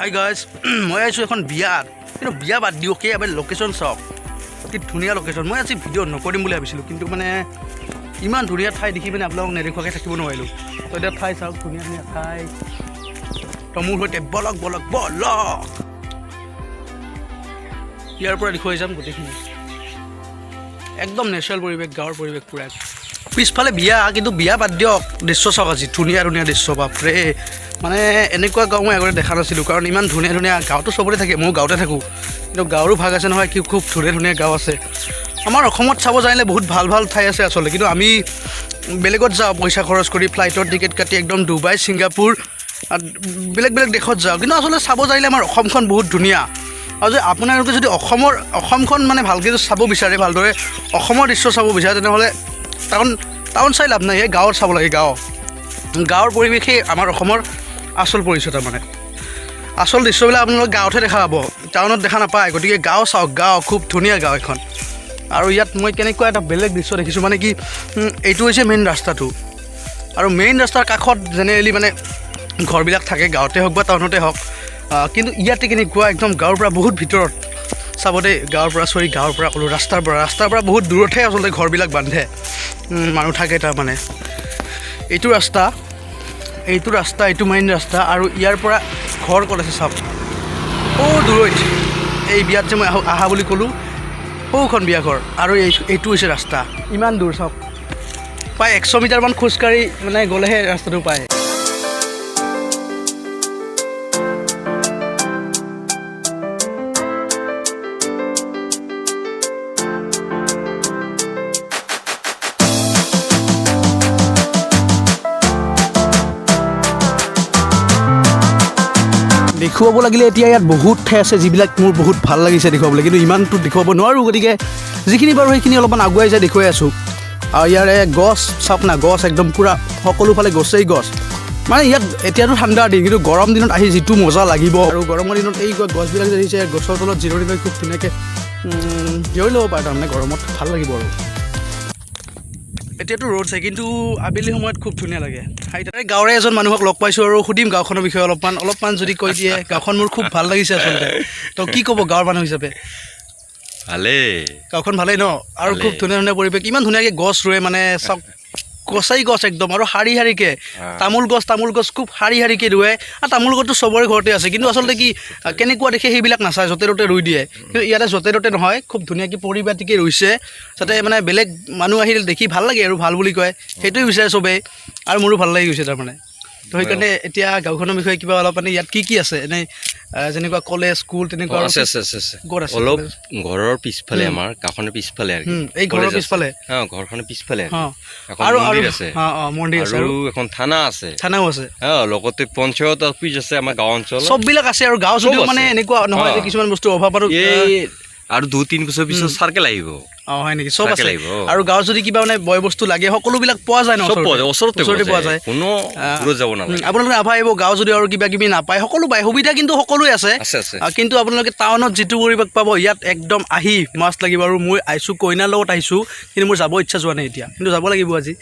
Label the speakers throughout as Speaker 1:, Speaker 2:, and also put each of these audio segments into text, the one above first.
Speaker 1: Hi guys, মই আহিছোঁ এখন বিয়াত। কিন্তু বিয়া বাদ দিয়ক, সেই এবাৰ লোকেশ্যন চাওক, কি ধুনীয়া লোকেশ্যন। মই আজি ভিডিঅ' নকৰিম বুলি ভাবিছিলোঁ, কিন্তু মানে ইমান ধুনীয়া ঠাই দেখি পিনে আপোনালোকক নেদেখুৱাকৈ থাকিব নোৱাৰিলোঁ। তো এতিয়া ঠাই চাওক, ধুনীয়া ধুনীয়া ঠাই। তো মোৰ সৈতে বলক বলক বলক, ইয়াৰ পৰা দেখুৱাই যাম গোটেইখিনি। একদম নেচাৰেল পৰিৱেশ, গাঁৱৰ পৰিৱেশ পূৰা। পিছফালে বিয়া, কিন্তু বিয়া বাদ দিয়ক, দৃশ্য চাওক আজি, ধুনীয়া ধুনীয়া দৃশ্য। বাপৰে, মানে এনেকুৱা গাঁও মই আগতে দেখা নাছিলোঁ। কাৰণ ইমান ধুনীয়া ধুনীয়া গাঁৱতো চবতে থাকে, ময়ো গাঁৱতে থাকোঁ, কিন্তু গাঁৱৰো ভাগ আছে নহয়। কি খুব ধুনীয়া ধুনীয়া গাঁও আছে আমাৰ অসমত। চাব জানিলে বহুত ভাল ভাল ঠাই আছে আচলতে। কিন্তু আমি বেলেগত যাওঁ, পইচা খৰচ কৰি ফ্লাইটৰ টিকেট কাটি একদম ডুবাই, ছিংগাপুৰ, বেলেগ বেলেগ দেশত যাওঁ। কিন্তু আচলতে চাব জানিলে আমাৰ অসমখন বহুত ধুনীয়া। আৰু যদি আপোনালোকে যদি অসমখন মানে ভালকৈ যদি চাব বিচাৰে, ভালদৰে অসমৰ দৃশ্য চাব বিচাৰে, তেনেহ'লে টাউন টাউন চাই লাভ নাই, এই গাঁৱত চাব লাগে। গাঁৱৰ পৰিৱেশেই আমাৰ অসমৰ আচল পৰিচয়। তাৰমানে আচল দৃশ্যবিলাক আপোনালোকে গাঁৱতহে দেখা পাব, টাউনত দেখা নাপায়। গতিকে গাঁও চাওক, গাঁও খুব ধুনীয়া গাঁও এখন। আৰু ইয়াত মই কেনেকুৱা এটা বেলেগ দৃশ্য দেখিছোঁ, মানে কি, এইটো হৈছে মেইন ৰাস্তাটো আৰু মেইন ৰাস্তাৰ কাষত জেনেৰেলি মানে ঘৰবিলাক থাকে, গাঁৱতে হওক বা টাউনতে হওক। কিন্তু ইয়াতে কেনেকুৱা একদম গাঁৱৰ পৰা বহুত ভিতৰত চাব দেই, গাঁৱৰ পৰা, চৰি, গাঁৱৰ পৰা ক'লোঁ, ৰাস্তাৰ পৰা বহুত দূৰতহে আচলতে ঘৰবিলাক বান্ধে, মানুহ থাকে তাৰমানে। এইটো ৰাস্তা, এইটো মেইন ৰাস্তা আৰু ইয়াৰ পৰা ঘৰ ক'ত আছে চাওক। সৌ দূৰৈত এই বিয়াত যে মই আহোঁ আহা বুলি ক'লোঁ, সৌখন বিয়া ঘৰ আৰু এইটো হৈছে ৰাস্তা। ইমান দূৰ চাওক, প্ৰায় 100 মিটাৰমান খোজকাঢ়ি মানে গ'লেহে ৰাস্তাটো পায়। দেখুৱাব লাগিলে এতিয়া ইয়াত বহুত ঠাই আছে যিবিলাক মোৰ বহুত ভাল লাগিছে দেখুৱাবলৈ, কিন্তু ইমানটো দেখুৱাব নোৱাৰোঁ। গতিকে যিখিনি পাৰোঁ সেইখিনি অলপমান আগুৱাই যাই দেখুৱাই আছোঁ। আৰু ইয়াৰে গছ চাওক না, গছ একদম পূৰা সকলোফালে গছেই গছ। মানে ইয়াত এতিয়াতো ঠাণ্ডাৰ দিন, কিন্তু গৰম দিনত আহি যিটো মজা লাগিব। আৰু গৰমৰ দিনত এই গছবিলাক যে দেখিছে, গছৰ তলত জিৰণি লৈ খুব ধুনীয়াকৈ জিৰণি ল'ব পাৰে। তাৰমানে গৰমত ভাল লাগিব। আৰু এতিয়াতো ৰ'দ চাই, কিন্তু আবেলি সময়ত খুব ধুনীয়া লাগে। তাৰে গাঁৱৰে এজন মানুহক লগ পাইছোঁ আৰু সুধিম গাঁওখনৰ বিষয়ে অলপমান অলপমান যদি কৈ দিয়ে। গাঁওখন মোৰ খুব ভাল লাগিছে আচলতে। তো কি ক'ব গাঁৱৰ মানুহ হিচাপে?
Speaker 2: ভালেই।
Speaker 1: গাঁওখন ভালেই ন? আৰু খুব
Speaker 2: ভালেই।
Speaker 1: ধুনীয়া ধুনীয়া পৰিৱেশ, ইমান ধুনীয়াকৈ গছ ৰুৱে, মানে চাওক, গছেই গছ একদম। আৰু শাৰী শাৰীকৈ তামোল গছ, তামোল গছ খুব শাৰী শাৰীকৈ ৰুৱে। আৰু তামোল গছটো চবৰে ঘৰতে আছে, কিন্তু আচলতে কি, কেনেকুৱা দেখে সেইবিলাক নাচায়, য'তে ত'তে ৰুই দিয়ে। কিন্তু ইয়াতে য'তে ত'তে নহয়, খুব ধুনীয়াকৈ পৰিপাটিকৈ ৰুইছে, যাতে মানে বেলেগ মানুহ আহিলে দেখি ভাল লাগে আৰু ভাল বুলি কয়। সেইটোৱে বিচাৰে চবেই আৰু মোৰো ভাল লাগি গৈছে তাৰমানে। তো সেইকাৰণে এতিয়া গাঁওখনৰ বিষয়ে কিবা অলপ, মানে ইয়াত কি কি আছে এনেই, যেনেকুৱা কলেজ, স্কুল তেনেকুৱা আৰু
Speaker 2: আছে আছে আছে আছে।
Speaker 1: ক'ত আছে
Speaker 2: অলপ
Speaker 1: কলেজ?
Speaker 2: ঘৰৰ পিছফালে, আমাৰ গাঁওখনৰ পিছফালে আৰু কি।
Speaker 1: এই ঘৰৰ
Speaker 2: কলেজ আছে।
Speaker 1: পিছফালে?
Speaker 2: অ, ঘৰখনৰ পিছফালে আৰু এখন
Speaker 1: আৰু আৰু
Speaker 2: মন্দিৰ আছে।
Speaker 1: অঁ অঁ মন্দিৰ আছে।
Speaker 2: আৰু
Speaker 1: আৰু
Speaker 2: এখন থানা আছে।
Speaker 1: থানাও আছে।
Speaker 2: অ, লগতে পঞ্চায়ত অফিচ আছে আমাৰ গাঁও অঞ্চলত।
Speaker 1: চববিলাক আছে। আৰু গাঁও যদিও
Speaker 2: চব
Speaker 1: মানে
Speaker 2: আছে।
Speaker 1: এনেকুৱা নহয় যে কিছুমান বস্তুৰ অভাৱ। আৰু
Speaker 2: এই আৰু 2-3 বছৰ পিছত চাৰ্কেল আহিব।
Speaker 1: অঁ, হয় নেকি? চব
Speaker 2: চাৰ্কেল
Speaker 1: আছে।
Speaker 2: আহিব, অ।
Speaker 1: আৰু গাঁৱত যদি কিবা মানে বয় বস্তু লাগে, সকলোবিলাক পোৱা যায় ন?
Speaker 2: চব পোৱা যায়, ওচৰতে।
Speaker 1: ওচৰতে পোৱা যায়।
Speaker 2: কোনো দূৰত যাব নালাগে।
Speaker 1: আপোনালোকে নাভাবিব গাঁও যদি আৰু কিবা কিবি নাপায়, সকলো পায়। সুবিধা কিন্তু সকলোৱে আছে।
Speaker 2: আছে আছে।
Speaker 1: কিন্তু আপোনালোকে টাউনত যিটো পৰিৱেশ পাব, ইয়াত একদম আহি মাষ্ট লাগিব। আৰু মই আহিছোঁ, কইনাৰ লগত আহিছোঁ, কিন্তু মোৰ যাব ইচ্ছা যোৱা নাই এতিয়া, কিন্তু যাব লাগিব। আজি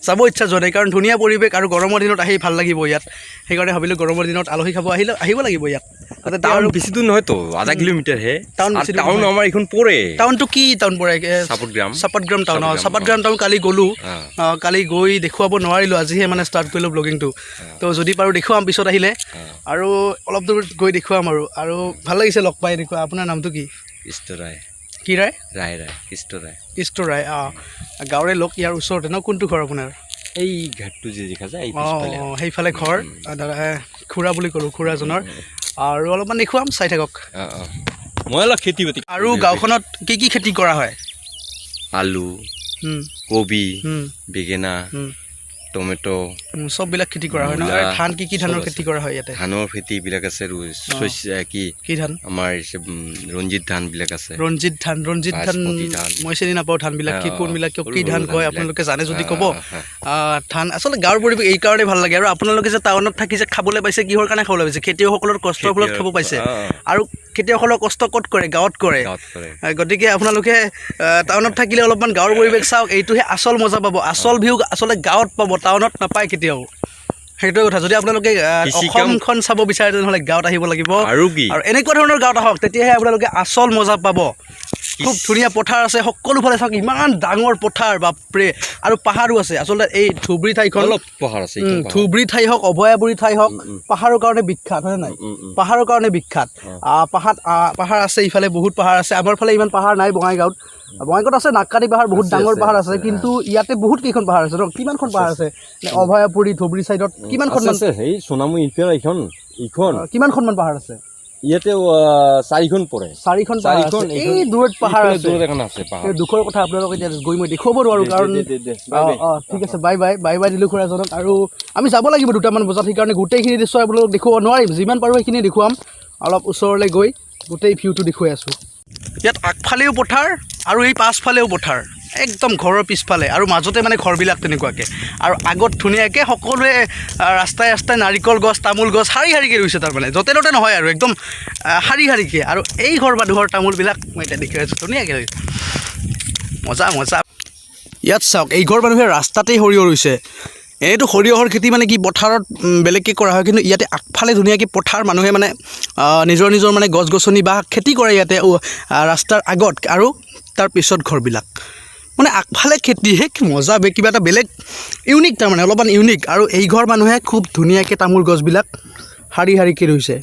Speaker 1: যাব ইচ্ছা যোৱা নাই, কাৰণ ধুনীয়া পৰিৱেশ আৰু গৰমৰ দিনত আহি ভাল লাগিব ইয়াত। সেইকাৰণে ভাবিলোঁ গৰমৰ দিনত আলহী খাব আহিলে আহিব লাগিব ইয়াত। তাতে
Speaker 2: টাউন
Speaker 1: আৰু
Speaker 2: বেছি দূৰ নহয়তো, আধা কিলোমিটাৰ হে।
Speaker 1: টাউন বেছি দূৰ
Speaker 2: টাউন
Speaker 1: নহয়।
Speaker 2: আমাৰ এইখন পৰে।
Speaker 1: টাউনটো কি টাউন পৰে?
Speaker 2: সাপটগ্ৰাম।
Speaker 1: সাপটগ্ৰাম টাউন, অঁ।
Speaker 2: সাপটগ্ৰাম।
Speaker 1: সাপটগ্ৰাম টাউন কালি গ'লোঁ। কালি গৈ দেখুৱাব নোৱাৰিলোঁ, আজিহে মানে ষ্টাৰ্ট কৰিলোঁ ব্লগিংটো। তো যদি পাৰোঁ দেখুৱাম পিছত আহিলে আৰু অলপ দূৰ গৈ দেখুৱাম। আৰু ভাল লাগিছে লগ পাই এনেকুৱা। আপোনাৰ নামটো কি?
Speaker 2: কৃষ্ট ৰায়।
Speaker 1: কি ৰায়?
Speaker 2: ৰায়, ৰায়, কৃষ্ট ৰায়।
Speaker 1: কৃষ্ট ৰায়, অঁ, গাঁৱৰে লোক। ইয়াৰ ওচৰতে ন? কোনটো ঘৰ আপোনাৰ?
Speaker 2: এই ঘাটটো যে দেখা যায়, এই পিছফালে।
Speaker 1: অঁ, সেইফালে ঘৰ। দাদা, খুৰা বুলি ক'লোঁ, খুৰাজনৰ। আৰু অলপমান দেখুৱাম, চাই থাকক।
Speaker 2: অঁ অঁ মই অলপ খেতি বাতি।
Speaker 1: আৰু গাঁওখনত কি কি খেতি কৰা হয়?
Speaker 2: আলু, কবি, বেঙেনা, টমেট'।
Speaker 1: চববিলাক খেতি কৰা হয় ন?
Speaker 2: মূলা,
Speaker 1: আৰু ধান কি কি ধানৰ
Speaker 2: চব
Speaker 1: খেতি কৰা হয় ইয়াতে?
Speaker 2: ধানৰ খেতিবিলাক আছে, শস্য কি
Speaker 1: কি ধান?
Speaker 2: আমাৰ ৰঞ্জিত ধানবিলাক আছে।
Speaker 1: ৰঞ্জিত ধান, ৰঞ্জিত ধান।
Speaker 2: বাচমতি ধান।
Speaker 1: মই চিনি নাপাওঁ ধানবিলাক কি, কোনবিলাক
Speaker 2: সৰু
Speaker 1: কি
Speaker 2: সৰু
Speaker 1: ধান কয়।
Speaker 2: ধানবিলাক।
Speaker 1: আপোনালোকে জানে যদি ক'ব। ধান আচলতে গাঁৱৰ পৰিৱেশ এই কাৰণেই ভাল লাগে। আৰু আপোনালোকে যে টাউনত থাকি যে খাবলৈ পাইছে, কিহৰ কাৰণে খাবলৈ পাইছে? খেতিয়কসকলৰ কষ্টৰ ফলত খাব পাইছে। আৰু খেতিয়কসকলৰ কষ্ট ক'ত কৰে? গাঁৱত কৰে।
Speaker 2: গাঁৱত কৰে।
Speaker 1: গতিকে আপোনালোকে টাউনত থাকিলে অলপমান গাঁৱৰ পৰিৱেশ চাওক, এইটোহে আচল মজা পাব। আচল ভিউ আচলতে গাঁৱত পাব, টাউনত নাপায় কেতিয়াও। সেইটোৱে কথা, যদি আপোনালোকে
Speaker 2: কৃষি কাম-
Speaker 1: অসমখন চাব বিচাৰে তেনেহ'লে গাঁৱত আহিব লাগিব।
Speaker 2: আৰু কি?
Speaker 1: আৰু এনেকুৱা ধৰণৰ গাঁৱত আহক, তেতিয়াহে আপোনালোকে আচল মজা পাব। খুব ধুনীয়া পথাৰ আছে সকলোফালে, চাওক ইমান ডাঙৰ পথাৰ, বাপৰে। আৰু পাহাৰো আছে। আচলতে এই ধুবুৰী ঠাইখন
Speaker 2: অলপ পাহাৰ আছে এইখন পাহাৰ।
Speaker 1: ধুবুৰী ঠাই হওক, অভয়াপুৰী ঠাই হওক, পাহাৰৰ কাৰণে বিখ্যাত, হয়নে নাই? পাহাৰৰ কাৰণে বিখ্যাত। পাহাৰ আছে ইফালে, বহুত পাহাৰ আছে। আমাৰ ফালে ইমান পাহাৰ নাই বঙাইগাঁৱত। বঙাইগাঁৱত আছে নাগকাটি পাহাৰ, বহুত
Speaker 2: আছে,
Speaker 1: ডাঙৰ
Speaker 2: আছে,
Speaker 1: পাহাৰ আছে,
Speaker 2: আছে,
Speaker 1: কিন্তু ইয়াতে বহুত কেইখন পাহাৰ আছে ন? কিমানখন পাহাৰ আছে? নে অভয়াপুৰী ধুবুৰী চাইডত কিমানখন
Speaker 2: আছে, আছে, সেই সোণামুই ইফালে এইখন, এইখন।
Speaker 1: কিমানখনমান পাহাৰ আছে?
Speaker 2: ইয়াতে চাৰিখন পৰে।
Speaker 1: চাৰিখন পাহাৰ আছে।
Speaker 2: চাৰিখন,
Speaker 1: এই
Speaker 2: এইখন-
Speaker 1: দূৰত পাহাৰ
Speaker 2: এইফালে
Speaker 1: আছে।
Speaker 2: দূৰত এখন আছে পাহাৰ।
Speaker 1: এই দুখৰ কথা আপোনালোক এতিয়া গৈ মই দেখুৱাব নোৱাৰোঁ,
Speaker 2: দে,
Speaker 1: কাৰণ
Speaker 2: দে, দে, দে, বাই বাই।
Speaker 1: ঠিক আছে, বাই বাই, বাই বাই দিলোঁ খুৰাজনক। আৰু আমি যাব লাগিব দুটামান বজাত, সেইকাৰণে গোটেইখিনি দৃশ্য আপোনালোকক দেখুৱাব নোৱাৰিম, যিমান পাৰোঁ সেইখিনি দেখুৱাম। অলপ ওচৰলৈ গৈ গোটেই ভিউটো দেখুৱাই আছোঁ। ইয়াত আগফালেও পথাৰ আৰু এই পাছফালেও পথাৰ, একদম ঘৰৰ পিছফালে আৰু মাজতে মানে ঘৰবিলাক তেনেকুৱাকৈ। আৰু আগত ধুনীয়াকৈ সকলোৱে, ৰাস্তাই ৰাস্তাই নাৰিকল গছ, তামোল গছ শাৰী শাৰীকৈ ৰুইছে, তাৰমানে য'তে ত'তে নহয় আৰু একদম, শাৰী শাৰীকৈ। আৰু এই ঘৰ মানুহৰ তামোলবিলাক মই এতিয়া দেখুৱাই আছোঁ, ধুনীয়াকৈ ৰুইছে। মজা মজা। ইয়াত চাওক, এই ঘৰ মানুহে ৰাস্তাতেই সৰিয়হ ৰুইছে। এনেইতো সৰিয়হৰ খেতি মানে কি পথাৰত, বেলেগকৈ কৰা হয়, কিন্তু ইয়াতে আগফালে ধুনীয়াকৈ পথাৰ মানুহে মানে, নিজৰ নিজৰ মানে গছ গছনি বা খেতি কৰে ইয়াতে, ৰাস্তাৰ আগত আৰু তাৰ পিছত ঘৰবিলাক। মানে আগফালে খেতিহে কি মজা বে, কিবা এটা বেলেগ ইউনিক, তাৰমানে অলপমান ইউনিক। আৰু এই ঘৰ মানুহে খুব ধুনীয়াকৈ তামোল গছবিলাক শাৰী শাৰীকৈ ৰুইছে।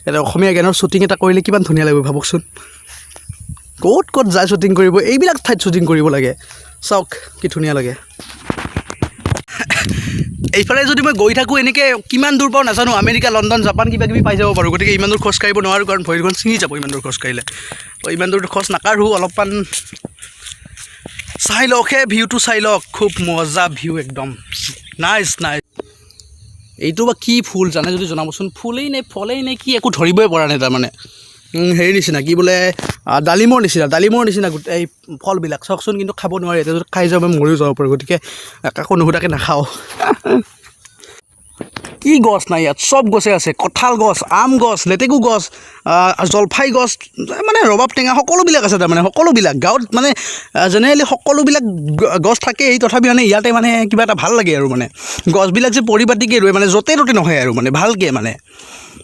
Speaker 1: এটা অসমীয়া গানৰ শ্বুটিং এটা কৰিলে কিমান ধুনীয়া লাগিব ভাবকচোন। ক'ত ক'ত যায় শ্বুটিং কৰিব, এইবিলাক ঠাইত শ্বুটিং কৰিব লাগে। চাওক কি ধুনীয়া লাগে। এইফালে যদি মই গৈ থাকোঁ এনেকৈ কিমান দূৰ পাওঁ নাজানো, আমেৰিকা, লণ্ডন, জাপান কিবা কিবি পাই যাব পাৰোঁ। গতিকে ইমান দূৰ খোজকাঢ়িব নোৱাৰোঁ, কাৰণ ভৰিখন ছিঙি যাব ইমান দূৰ খোজকাঢ়িলে। তো ইমান দূৰ খোজ নাকাঢ়োঁ, অলপমান চাই লওক হে, ভিউটো চাই লওক, খুব মজা ভিউ, একদম নাইচ নাইচ। এইটো বা কি ফুল জানে যদি জনাবচোন। ফুলেই নে ফলেই নে কি একো ধৰিবই পৰা নাই তাৰমানে। হেৰি নিচিনা কি বোলে, ডালিমৰ নিচিনা, ডালিমৰ নিচিনা গোটেই এই ফলবিলাক চাওকচোন, কিন্তু খাব নোৱাৰি। এতিয়া যদি খাই যাওঁ মই মৰিও যাব পাৰোঁ, গতিকে কাকো নুসুধাকৈ নাখাওঁ। কি গছ নাই ইয়াত, চব গছে আছে। কঁঠাল গছ, আম গছ, লেটেকু গছ, জলফাই গছ, মানে ৰবাব টেঙা সকলোবিলাক আছে তাৰমানে। সকলোবিলাক গাঁৱত মানে, জেনেৰেলি সকলোবিলাক গছ থাকেই, তথাপি মানে ইয়াতে মানে কিবা এটা ভাল লাগে আৰু মানে গছবিলাক যে পৰিপাটিকৈ ৰুৱে, মানে য'তে ত'তে নহয় আৰু মানে ভালকৈ, মানে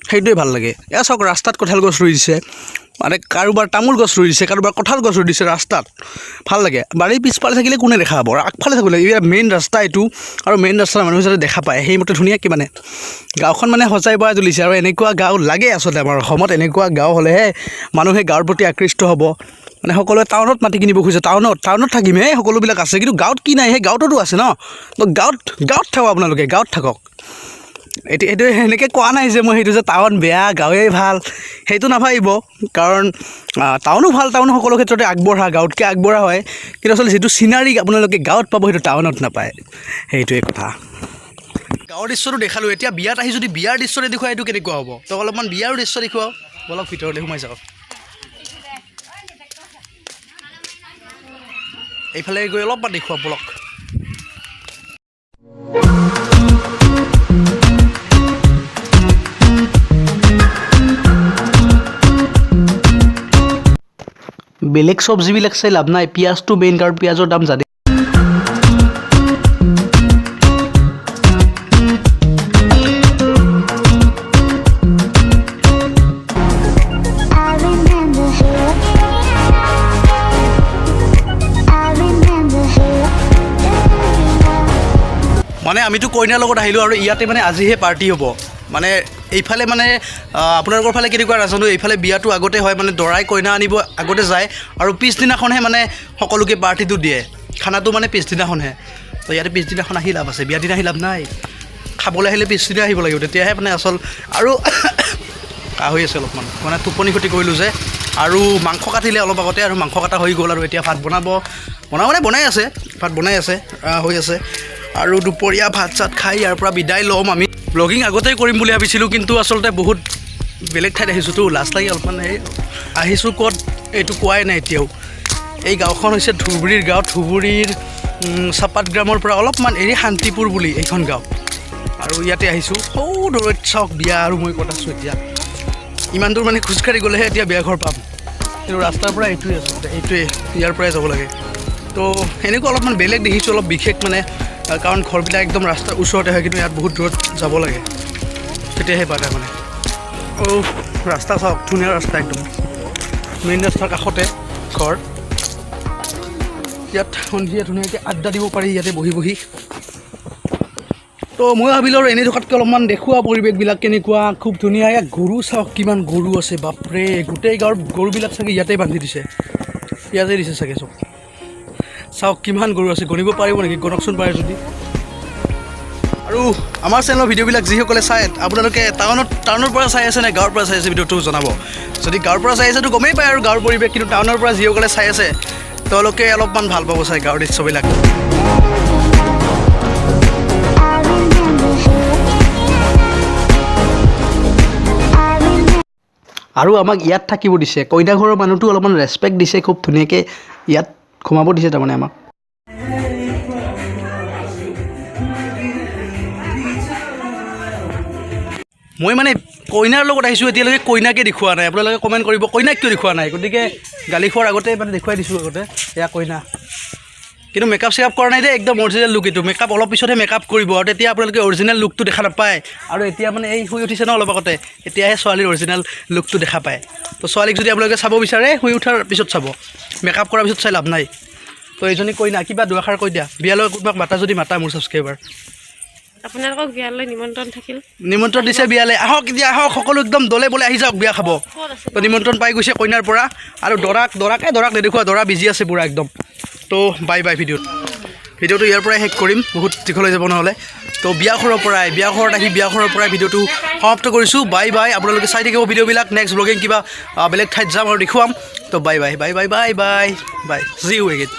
Speaker 1: সেইটোৱে ভাল লাগে। এয়া চাওক, ৰাস্তাত কঁঠাল গছ ৰুই দিছে, মানে কাৰোবাৰ তামোল গছ ৰুই দিছে, কাৰোবাৰ কঁঠাল গছ ৰুই দিছে ৰাস্তাত। ভাল লাগে। বাৰীৰ পিছফালে থাকিলে কোনে দেখা পাব, আৰু আগফালে থাকিব লাগে। ইয়াৰ মেইন ৰাস্তা এইটো, আৰু মেইন ৰাস্তাৰ মানুহে যাতে দেখা পায় সেইমতে ধুনীয়াকৈ মানে গাঁওখন মানে সজাই পৰাই তুলিছে। আৰু এনেকুৱা গাঁও লাগে আচলতে আমাৰ অসমত। এনেকুৱা গাঁও হ'লেহে মানুহে গাঁৱৰ প্ৰতি আকৃষ্ট হ'ব। মানে সকলোৱে টাউনত মাটি কিনিব খুজিছে, টাউনত থাকিম হে, সকলোবিলাক আছে, কিন্তু গাঁৱত কি নাই? সেই গাঁৱততো আছে ন। তো গাঁৱত থাকক আপোনালোকে, গাঁৱত থাকক। এইটো সেনেকৈ কোৱা নাই যে মই সেইটো যে টাউন বেয়া গাঁৱেই ভাল, সেইটো নাভাবিব। কাৰণ, টাউনো ভাল, টাউন সকলো ক্ষেত্ৰতে আগবঢ়া, গাঁৱতকৈ আগবঢ়া হয়। কিন্তু আচলতে যিটো চিনাৰী আপোনালোকে গাঁৱত পাব সেইটো টাউনত নাপায়, সেইটোৱে কথা। গাঁৱৰ দৃশ্যটো দেখালোঁ, এতিয়া বিয়াত আহি যদি বিয়াৰ দৃশ্য নেদেখুৱাই এইটো কেনেকুৱা হ'ব? তো অলপমান বিয়াৰ দৃশ্য দেখুৱাওঁ, বলক ভিতৰলৈ সোমাই যাওক। এইফালে গৈ অলপমান দেখুৱাওঁ বলক। বেলেগ চব্জিবিলাক চাই লাভ নাই, পিঁয়াজটো মেইন, কাৰণ পিঁয়াজৰ দাম জানে।
Speaker 3: I remember her. I remember her.
Speaker 1: মানে আমিতো কইনাৰ লগত আহিলোঁ আৰু ইয়াতে মানে আজিহে পাৰ্টি হ'ব। মানে এইফালে মানে, আপোনালোকৰ ফালে কেনেকুৱা নাজানো, এইফালে বিয়াটো আগতে হয়, মানে দৰাই কইনা আনিব আগতে যায় আৰু পিছদিনাখনহে মানে সকলোকে পাৰ্টিটো দিয়ে, খানাটো মানে পিছদিনাখনহে। তো ইয়াতে পিছদিনাখন আহি লাভ আছে, বিয়া দিনা আহি লাভ নাই। খাবলৈ আহিলে পিছদিনা আহিব লাগিব, তেতিয়াহে মানে আচল। আৰু কাহ হৈ আছে অলপমান, মানে টোপনি ক্ষতি কৰিলোঁ যে। আৰু মাংস কাটিলে অলপ আগতে, আৰু মাংস কটা হৈ গ'ল। আৰু এতিয়া ভাত বনাব, বনাব মানে বনাই আছে, ভাত বনাই আছে, হৈ আছে। আৰু দুপৰীয়া ভাত চাত খাই ইয়াৰ পৰা বিদায় ল'ম। আমি ব্লগিং আগতেই কৰিম বুলি ভাবিছিলোঁ, কিন্তু আচলতে বহুত বেলেগ ঠাইত আহিছোঁতো, লাজ লাগি অলপমান। এই আহিছোঁ ক'ত এইটো কোৱাই নাই এতিয়াও। এই গাঁওখন হৈছে ধুবুৰীৰ গাঁও, ধুবুৰীৰ, চাপাতগ্ৰামৰ পৰা অলপমান এৰি শান্তিপুৰ বুলি এইখন গাঁও। আৰু ইয়াতে আহিছোঁ। সৌ দূৰৈত চাওক বিয়া, আৰু মই ক'ত আছোঁ এতিয়া। ইমান দূৰ মানে খোজকাঢ়ি গ'লেহে এতিয়া বিয়া ঘৰ পাম, কিন্তু ৰাস্তাৰ পৰা এইটোৱে আচলতে, এইটোৱে ইয়াৰ পৰাই যাব লাগে। তো এনেকুৱা অলপমান বেলেগ দেখিছোঁ, অলপ বিশেষ মানে, কাৰণ ঘৰবিলাক একদম ৰাস্তাৰ ওচৰতে হয়, কিন্তু ইয়াত বহুত দূৰত যাব লাগে তেতিয়াহে পায় তাৰমানে। অ' ৰাস্তা চাওক, ধুনীয়া ৰাস্তা, একদম মেইন ৰাস্তাৰ কাষতে ঘৰ। ইয়াত সন্ধিয়া ধুনীয়াকৈ আড্ডা দিব পাৰি ইয়াতে বহি বহি। তো মই ভাবিলোঁ আৰু এনেই থকাতকৈ অলপমান দেখুওৱা পৰিৱেশবিলাক কেনেকুৱা, খুব ধুনীয়া। ইয়াত গৰু চাওক, কিমান গৰু আছে, বাপৰে। গোটেই গাঁৱৰ গৰুবিলাক চাগে ইয়াতে বান্ধি দিছে, ইয়াতে দিছে চাগে চব। চাওক কিমান গৰু আছে, গণিব পাৰিব নেকি? গণকচোন পাৰে যদি। আৰু আমাৰ চেনেলৰ ভিডিঅ'বিলাক যিসকলে চায়, আপোনালোকে টাউনৰ পৰা চাই আছে নে গাঁৱৰ পৰা চাই আছে ভিডিঅ'টো জনাব। যদি গাঁৱৰ পৰা চাই আছেতো গমেই পায় আৰু গাঁৱৰ পৰিৱেশ, কিন্তু টাউনৰ পৰা যিসকলে চাই আছে তেওঁলোকে অলপমান ভাল পাব চাই গাঁৱৰ দৃশ্যবিলাক।
Speaker 3: I remember her. I remember.
Speaker 1: আৰু আমাক ইয়াত থাকিব দিছে, কইনা ঘৰৰ মানুহটো অলপমান ৰেচপেক্ট দিছে, খুব ধুনীয়াকৈ ইয়াত সোমাব দিছে তাৰমানে আমাক। মই মানে কইনাৰ লগত আহিছোঁ, এতিয়ালৈকে কইনাকে দেখুওৱা নাই। আপোনালোকে কমেণ্ট কৰিব কইনাক কিয় দেখুওৱা নাই। গতিকে গালি খোৱাৰ আগতে মানে দেখুৱাই দিছোঁ আগতে, এয়া কইনা। কিন্তু মেকআপ চেকআপ কৰা নাই দেই, একদম অৰিজিনেল লুক এইটো। মেকআপ অলপ পিছতহে মেকআপ কৰিব আৰু তেতিয়া আপোনালোকে অৰিজিনেল লুকটো দেখা নাপায়। আৰু এতিয়া মানে এই শুই উঠিছে ন অলপ আগতে, এতিয়াহে ছোৱালীৰ অৰিজিনেল লুকটো দেখা পায়। তো ছোৱালীক যদি আপোনালোকে চাব বিচাৰে, শুই উঠাৰ পিছত চাব, মেকআপ কৰাৰ পিছত চাই লাভ নাই। তো এইজনী কইনা, কিবা দুআষাৰ কৈ দিয়া, বিয়ালৈ কোনোবাক মাতা যদি মাতা, মোৰ ছাবস্ক্ৰাইবাৰ।
Speaker 4: আপোনালোকক বিয়ালৈ নিমন্ত্ৰণ থাকিল।
Speaker 1: নিমন্ত্ৰণ দিছে বিয়ালৈ, আহক এতিয়া, আহক সকলো একদম দলে বলে আহি যাওক বিয়া খাব। তো নিমন্ত্ৰণ পাই গৈছে কইনাৰ পৰা। আৰু দৰাক এই দৰাক নেদেখুওৱা, দৰা বিজি আছে পূৰা একদম। তো বাই বাই। ভিডিঅ'টো ইয়াৰ পৰাই শেষ কৰিম, বহুত দীঘল হৈ যাব নহ'লে। তো বিয়া ঘৰৰ পৰাই, বিয়া ঘৰত আহি বিয়া ঘৰৰ পৰাই ভিডিঅ'টো সমাপ্ত কৰিছোঁ। Bye bye. আপোনালোকে চাই থাকিব ভিডিঅ'বিলাক। নেক্সট ব্লগিং কিবা বেলেগ ঠাইত যাম আৰু দেখুৱাম। তো bye bye bye bye bye bye bye, see you again.